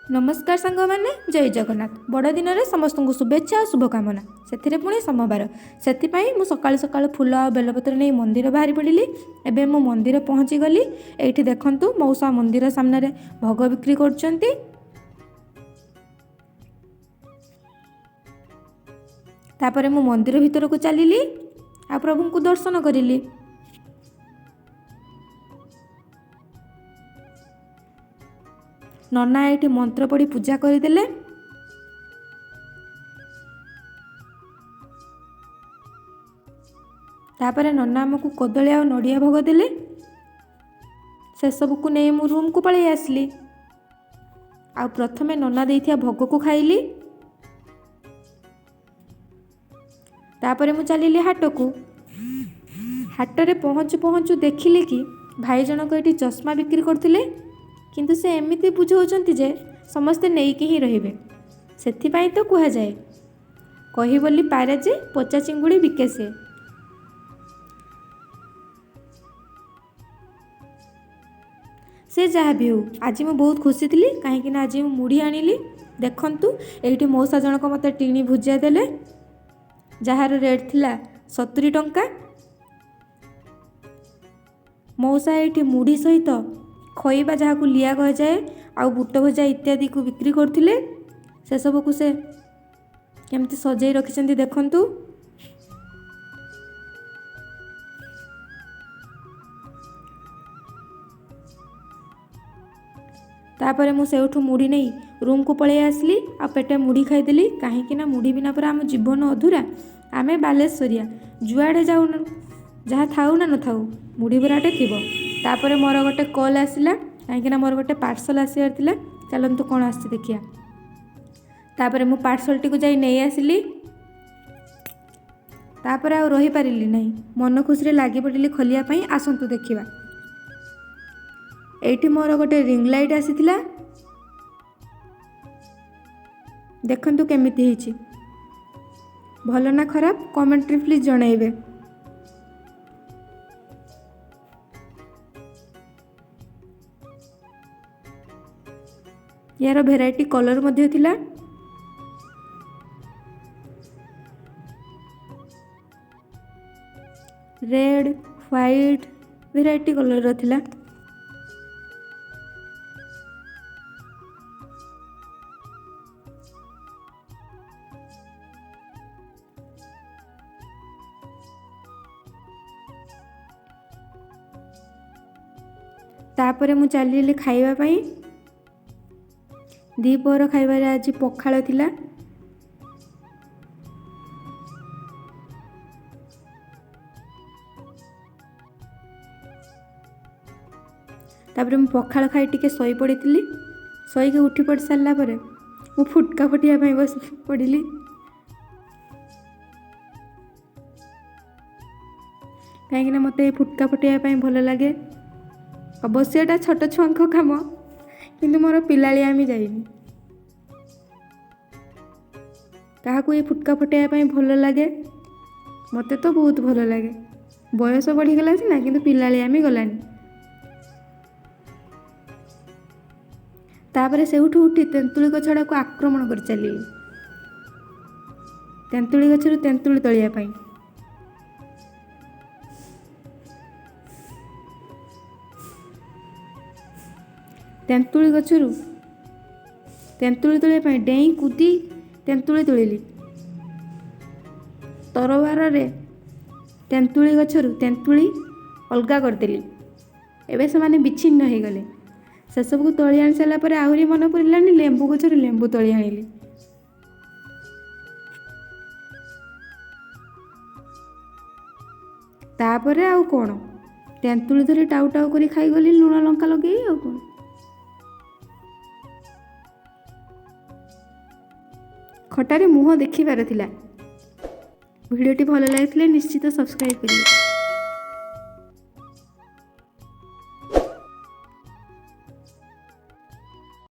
ନମସ୍କାର ସାଙ୍ଗମାନେ, ଜୟ ଜଗନ୍ନାଥ। ବଡ଼ଦିନରେ ସମସ୍ତଙ୍କୁ ଶୁଭେଚ୍ଛା ଆଉ ଶୁଭକାମନା। ସେଥିରେ ପୁଣି ସୋମବାର। ସେଥିପାଇଁ ମୁଁ ସକାଳୁ ସକାଳୁ ଫୁଲ ଆଉ ବେଲପତ୍ର ନେଇ ମନ୍ଦିର ବାହାରି ପଡ଼ିଲି। ଏବେ ମୁଁ ମନ୍ଦିର ପହଞ୍ଚିଗଲି। ଏଇଠି ଦେଖନ୍ତୁ, ମଉସା ମନ୍ଦିର ସାମ୍ନାରେ ଭୋଗ ବିକ୍ରି କରୁଛନ୍ତି। ତାପରେ ମୁଁ ମନ୍ଦିର ଭିତରକୁ ଚାଲିଲି ଆଉ ପ୍ରଭୁଙ୍କୁ ଦର୍ଶନ କରିଲି। ନନା ଏଇଠି ମନ୍ତ୍ର ପଢ଼ି ପୂଜା କରିଦେଲେ। ତାପରେ ନନା ଆମକୁ କଦଳୀ ଆଉ ନଡ଼ିଆ ଭୋଗ ଦେଲେ। ସେସବୁକୁ ନେଇ ମୁଁ ରୁମ୍କୁ ପଳେଇ ଆସିଲି ଆଉ ପ୍ରଥମେ ନନା ଦେଇଥିବା ଭୋଗକୁ ଖାଇଲି। ତାପରେ ମୁଁ ଚାଲିଲି ହାଟକୁ। ହାଟରେ ପହଞ୍ଚୁ ପହଞ୍ଚୁ ଦେଖିଲି କି ଭାଇ ଜଣକ ଏଠି ଚଷମା ବିକ୍ରି କରୁଥିଲେ, କିନ୍ତୁ ସେ ଏମିତି ବୁଝାଉଛନ୍ତି ଯେ ସମସ୍ତେ ନେଇକି ହିଁ ରହିବେ। ସେଥିପାଇଁ ତ କୁହାଯାଏ, କହି ବୋଲି ପାରେ ଯେ ପଚା ଚିଙ୍ଗୁଡ଼ି ବିକେ ସେ। ସେ ଯାହା ବି ହେଉ, ଆଜି ମୁଁ ବହୁତ ଖୁସି ଥିଲି, କାହିଁକି ନା ଆଜି ମୁଁ ମୁଢ଼ି ଆଣିଲି। ଦେଖନ୍ତୁ, ଏଇଠି ମଉସା ଜଣକ ମୋତେ ଟିଣି ଭୁଜିଆ ଦେଲେ, ଯାହାର ରେଟ୍ ଥିଲା 70 ଟଙ୍କା। ମଉସା ଏଇଠି ମୁଢ଼ି ସହିତ ଖଇବା, ଯାହାକୁ ଲିଆ କୁହାଯାଏ, ଆଉ ବୁଟ ଭଜା ଇତ୍ୟାଦିକୁ ବିକ୍ରି କରୁଥିଲେ। ସେସବୁକୁ ସେ କେମିତି ସଜେଇ ରଖିଛନ୍ତି ଦେଖନ୍ତୁ। ତାପରେ ମୁଁ ସେଇଠୁ ମୁଢ଼ି ନେଇ ରୁମ୍କୁ ପଳେଇ ଆସିଲି ଆଉ ପେଟେ ମୁଢ଼ି ଖାଇଦେଲି, କାହିଁକି ନା ମୁଢ଼ି ବିନା ପରା ଆମ ଜୀବନ ଅଧୁରା। ଆମେ ବାଲେଶ୍ୱରିଆ, ଯୁଆଡ଼େ ଯାଉ, ଯାହା ଥାଉ ନା ନଥାଉ, ମୁଢ଼ି ବରାଟେ ଥିବ। ତାପରେ ମୋର ଗୋଟେ କଲ୍ ଆସିଲା, କାହିଁକିନା ମୋର ଗୋଟେ ପାର୍ସଲ୍ ଆସିବାର ଥିଲା। ଚାଲନ୍ତୁ, କ'ଣ ଆସିଛି ଦେଖିବା। ତାପରେ ମୁଁ ପାର୍ସଲଟିକୁ ଯାଇ ନେଇ ଆସିଲି। ତାପରେ ଆଉ ରହିପାରିଲି ନାହିଁ, ମନ ଖୁସିରେ ଲାଗି ପଡ଼ିଲି ଖୋଲିବା ପାଇଁ। ଆସନ୍ତୁ ଦେଖିବା। ଏଇଠି ମୋର ଗୋଟେ ରିଙ୍ଗ ଲାଇଟ୍ ଆସିଥିଲା। ଦେଖନ୍ତୁ କେମିତି ହେଇଛି, ଭଲ ନା ଖରାପ, କମେଣ୍ଟରେ ପ୍ଲିଜ୍ ଜଣାଇବେ। ୟାର ଭେରାଇଟି କଲର୍ ମଧ୍ୟ ଥିଲା। ରେଡ଼୍, ହ୍ୱାଇଟ୍, ଭେରାଇଟି କଲର୍ର ଥିଲା। ତାପରେ ମୁଁ ଚାଲିଲି ଖାଇବା ପାଇଁ। ଦ୍ୱିପହର ଖାଇବାରେ ଆଜି ପଖାଳ ଥିଲା। ତାପରେ ମୁଁ ପଖାଳ ଖାଇ ଟିକେ ଶୋଇପଡ଼ିଥିଲି। ଶୋଇକି ଉଠି ପଡ଼ି ସାରିଲା ପରେ ମୁଁ ଫୁଟକା ଫୁଟିବା ପାଇଁ ବସି ପଡ଼ିଲି, କାହିଁକିନା ମୋତେ ଫୁଟକା ଫୁଟାଇବା ପାଇଁ ଭଲ ଲାଗେ। ଅବଶ୍ୟ ଏଇଟା ଛୋଟ ଛୁଆଙ୍କ କାମ, କିନ୍ତୁ ମୋର ପିଲାଳିଆମି ଯାଇନି। କାହାକୁ ଏଇ ଫୁଟକା ଫଟାଇବା ପାଇଁ ଭଲ ଲାଗେ? ମୋତେ ତ ବହୁତ ଭଲ ଲାଗେ। ବୟସ ବଢ଼ିଗଲା ସିନା, କିନ୍ତୁ ପିଲାଳିଆମି ଗଲାନି। ତାପରେ ସେଇଠୁ ଉଠି ତେନ୍ତୁଳି ଗଛଟାକୁ ଆକ୍ରମଣ କରି ଚାଲିଲି, ତେନ୍ତୁଳି ଗଛରୁ ତେନ୍ତୁଳି ତୋଳିବା ପାଇଁ। ତେନ୍ତୁଳି ଗଛରୁ ତେନ୍ତୁଳି ତୋଳିବା ପାଇଁ ଡେଇଁ କୁଦି ତେନ୍ତୁଳି ତୋଳିଲି। ତରବାରରେ ତେନ୍ତୁଳି ଗଛରୁ ତେନ୍ତୁଳି ଅଲଗା କରିଦେଲି। ଏବେ ସେମାନେ ବିଚ୍ଛିନ୍ନ ହେଇଗଲେ। ସେସବୁକୁ ତୋଳି ଆଣି ସାରିଲା ପରେ ଆହୁରି ମନେ ପଡ଼ିଲାନି, ଲେମ୍ବୁ ଗଛରୁ ଲେମ୍ବୁ ତୋଳି ଆଣିଲି। ତାପରେ ଆଉ କ'ଣ, ତେନ୍ତୁଳି ଧରି ଟାଉ ଟାଉ କରି ଖାଇଗଲି ଲୁଣ ଲଙ୍କା ଲଗେଇ, ଆଉ କ'ଣ। ଖଟାରେ ମୁହଁ ଦେଖିବାର ଥିଲା। ଭିଡ଼ିଓଟି ଭଲ ଲାଗିଥିଲେ ନିଶ୍ଚିତ ସବସ୍କ୍ରାଇବ୍ କରିବେ।